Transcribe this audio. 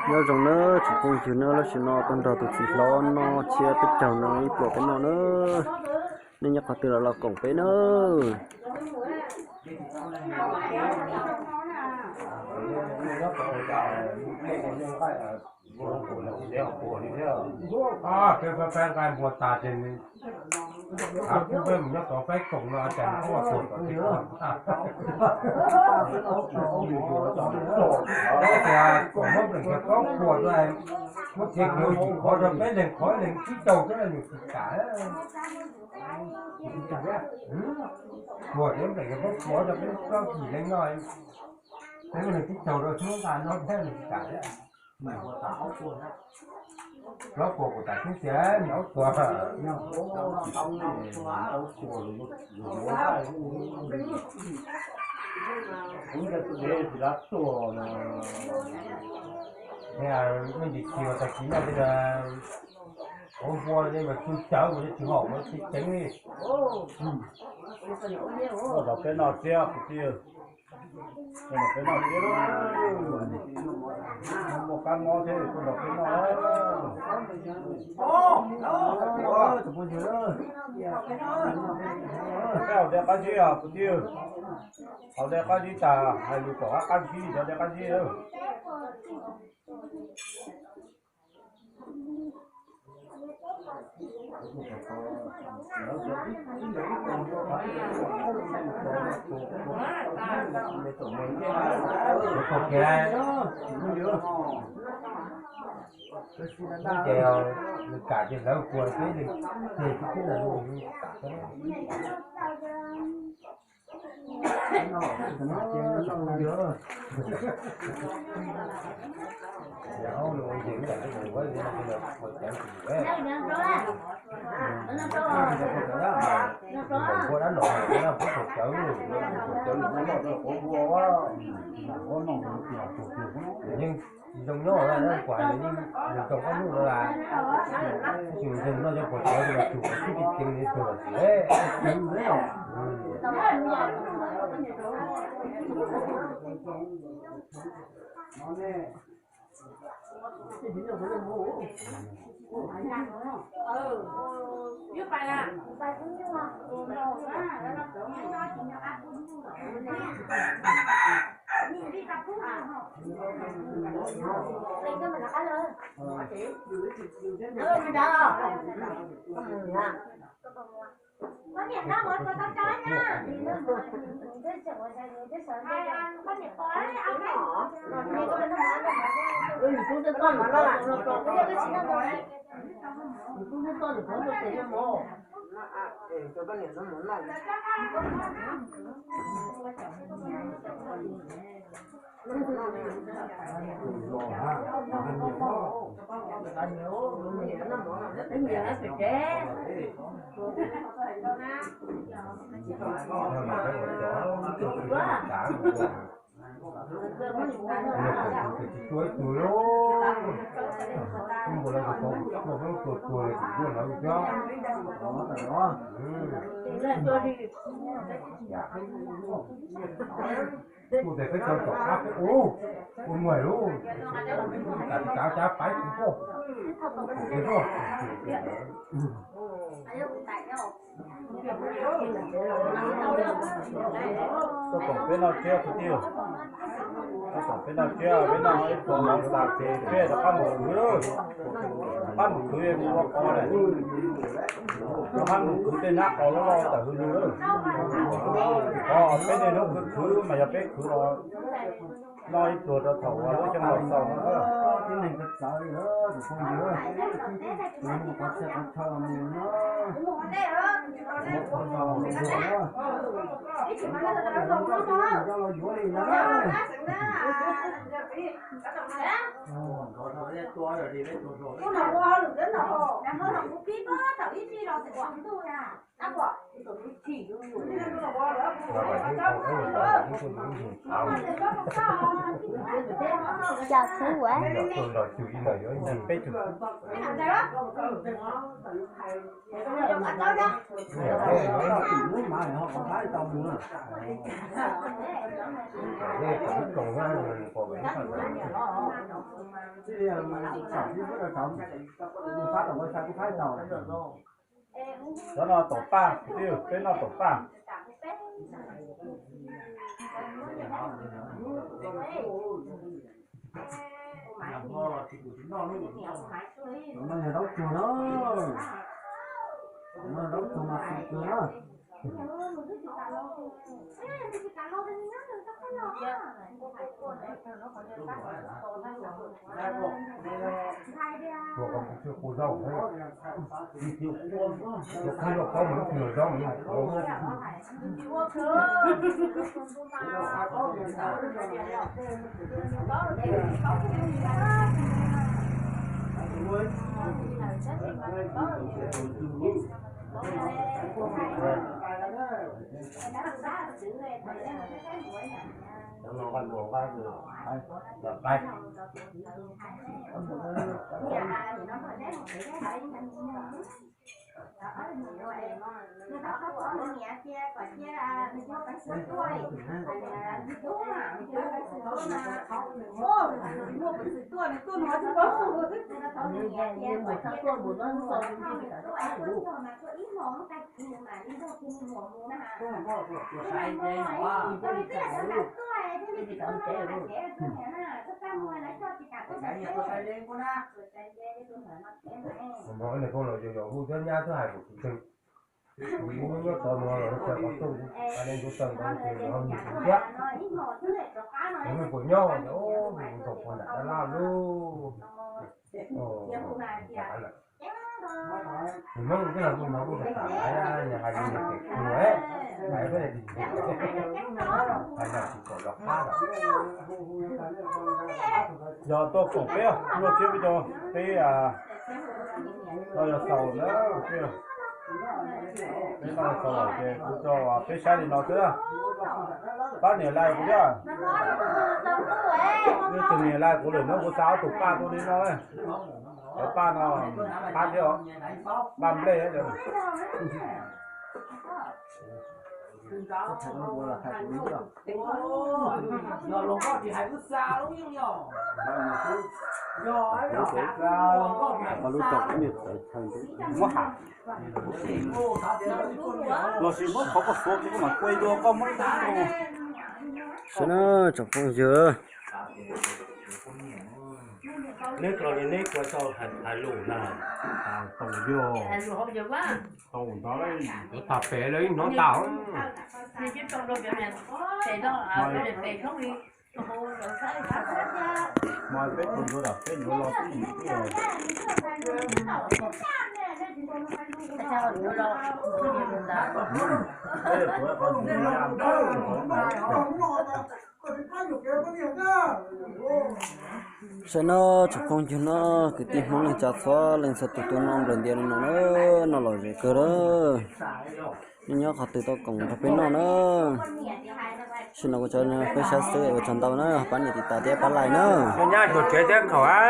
Nyob zoo nawb tsoom phooj ywg nawb, tam sim no tuaj nrog tus txiv hlob noj tsiab peb caug no ib pluas peb noj nawb. Nej nyob qhov twg los los koom peb nawb. Peb pab nqaij npua tas ces nws, peb mus nyob tod peb koom no ces nws tuaj tuag tom tib qho. Tias kom muab npleem kiag plaub puas, muab txiav kiag yim qhov rau peb leeg, qhov leeg tib caug xwb nws tsis kam. Puas txiav npleem kiag plaub puas rau peb plaub yim leej noj, peb leeg tib caug rau xwb nqa noj thiab nws tsis kam. Plaub puas kuv tas xwb tias nws ob puas. Nej ntsis tsis tag kis noj tej, ua npua li mas tsuj cawv mus tsis haum mas tsis ceev li. Tuaj nrog peb noj tsiab kwv tij, tuaj nrog peb noj tsiab, muaj kab mob thiab tuaj nrog peb noj. Peb haus dej qab zib os kwv tij, haus dej qab zib tas hais lus kom qab qab zib, cov dej qab zib. Ces nws kam ces lawv kuas peb li, ces tib tib lawv kuas li. Yeej tsis zoo nyob na, kuv hais nws yeej nws zoo koj nug no las, tus ntseg no cov puas cawv los tsum tib ceev ceev li tuag lawm. Kuv tes peb cov tom qab peb ua, ua muag lub, tas tas cab paiv kuv poj, kuv poj. Tuaj koom peb noj tsiab kwv tij, tuaj koom peb noj tsiab, peb noj ib pluas mov tas ces peb rov qab mus khwv, rov qab mus khwv mus ua qos lawm, rov qab mus khwv tej nab qos loj loj tawm hws lwg lawm. Qos peb niaj hnub khwv khwv mas yog peb khwv los noj ib pluag rau thaum uas lub xyoo los xaus no. Cov xwb ua. Ib los tuaj nrog cug ib los yuav ib ncig peb cug. Cov no taum paj, peb noj taum paj. Cov no yog zaub tsuag na. Cov no zaub tsuag mas txim kawg na. Ua kom kuv tsis qus zaub, ua qhib ua qhov mus lub twg zaub mus. Mas nej koj los yos yos hu thiab nyab thiab hais kom kuv tseeg. Kuv nyob tod no los txog qhov rooj, a, nej ntuj tawg ntawd ces yog nws kuv thiab. Nws puas nyob, nws tau puag nram tab laj lub. Nws Hmoob twb los kuj no kuj tau tham, hais li tes kuv hais peb hais no tsis kom los qab lawm. Yog tuaj koom peb, luaj siab peb cov, peb no yog xaus na, peb no yog xaus lawm ces kuv tso peb saib li no xwb. Pab niam lais kuv thiab. Leej twg niam lais kuv lawm no kuv xa ob tug paj tuaj li no. Cov paj no, paj thiab os, paj nplej thiab. Muab ham. Los sis muab qhov koj xuav koj mam kuaj dua koj muab ib tug. Saib na tsoom phooj ywg. Neb koj neb koj tau hais lus na. Tau yog. Tau ntawd yuav tag pem lawv ib hnov tag. Mas peb tus ntsuav los peb ntsuav los peb ntsuav. Saib no tsoom phooj ywg no, kwv tij Hmoob neej tsa txhua leej txhua tus tuaj noj nplawm ntiav li no na, noj lom zem kawg na. Nej nyob qhov twg tuaj koom nrog peb noj na. Sim no kuv tso peb saib xwb, ua tsaug ntau na, pab nias tiv tas thiab pab like na. Nyab xyuas tsev thiab khaum a.